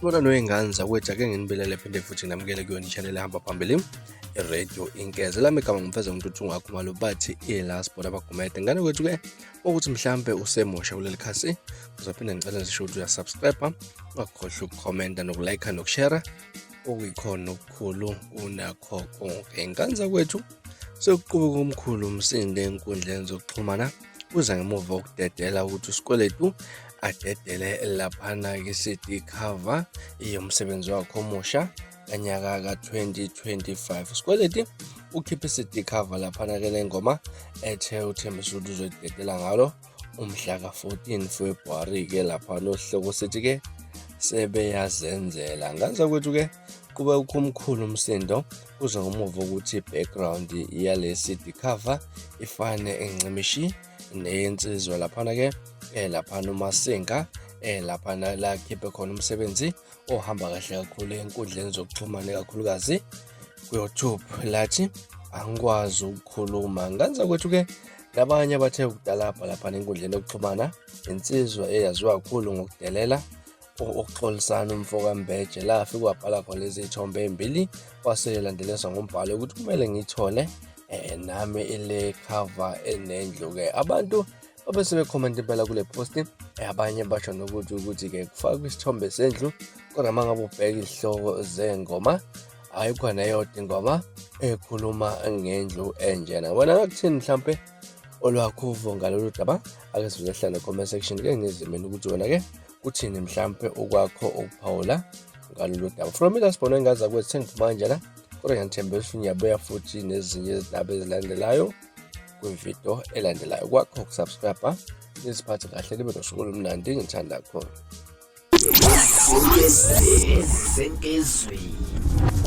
Sanibonani wey'ngane zakwethu, ake nginibelele phinde futhi nginamukele kuyona i-channel ehamba phambili, i-Radio Inkeze. Lami igama ngimfeza uNtuthu Ngakhumalo, bathi i-last born abaGumede. Ngane kwethu-ke ukuthi mhlampe usemusha kuleli khasi, ngizophinda ngicela ngisho ukuthi uyasubscribe, ungakhohlwa ukukhomenta nokulike nokushare, okuyikhona okukhulu kunakho konke. Ngane zakwethu, sekuqubuka omkhulu umsindo enkundleni zokuxhumana kuza ngemuva kokudedela ukuthi uSikweletu adedele laphana ke-CD cover yomsebenzi wakhe omusha kanyaka ka-2025. USikweleti ukhiphe i-CD cover laphana ke lengoma ethe uthembisa ukuthi uzoyidedela ngalo umhla ka-14 February ke lapha nosihloko sithi ke sebeyazenzela. Ngaza kwethu ke kube ukhumkhulu umsindo kuze ngomuva ukuthi i-background yale CD cover ifane encimishi neyensizwa laphana ke laphana uMasinga laphana la khiphe khona umsebenzi ohamba kahle kakhulu enkundleni zokuxhumana ikakhulukazi ku-YouTube, lathi angikwazi ukukhuluma. Nganza kwethu ke nabanye abathe ukudalabha laphana enkundleni yokuxhumana, insizwa eyaziwa kakhulu ngokudelela ukuxolisana umfo kaMbeje, la afike wabhala khona lezi zithombe ey'mbili wase elandelisa ngombhalo ukuthi kumele ngiyithole nami ile cover enendlu-ke. Abantu babe sebekhomenta impela kule posti, abanye basho nokuthi ukuthi-ke kufakwe isithombe sendlu, kodwa uma ngabe ubheka izihloko zengoma ayikho neyodwa ingoma ekhuluma ngendlu enjena. Wena ngakuthini mhlampe olwakho uvo ngalolu daba? Ake sizohlala comment section ke ngizwe mina ukuthi wena-ke kuthini mhlampe okwakho ukuphawula ngalolu daba. From mina sibona engaza kwethu sengiphuma kanjena, kodwa ngiyanithembisa ukuthi ngiyabuya futhi nezinye izindaba ezilandelayo kwividiyo elandelayo. Kwakho ukusubscribe, niziphathe kahle, nibe nosuku olumnandi, ngithanda khona. Senkezweni.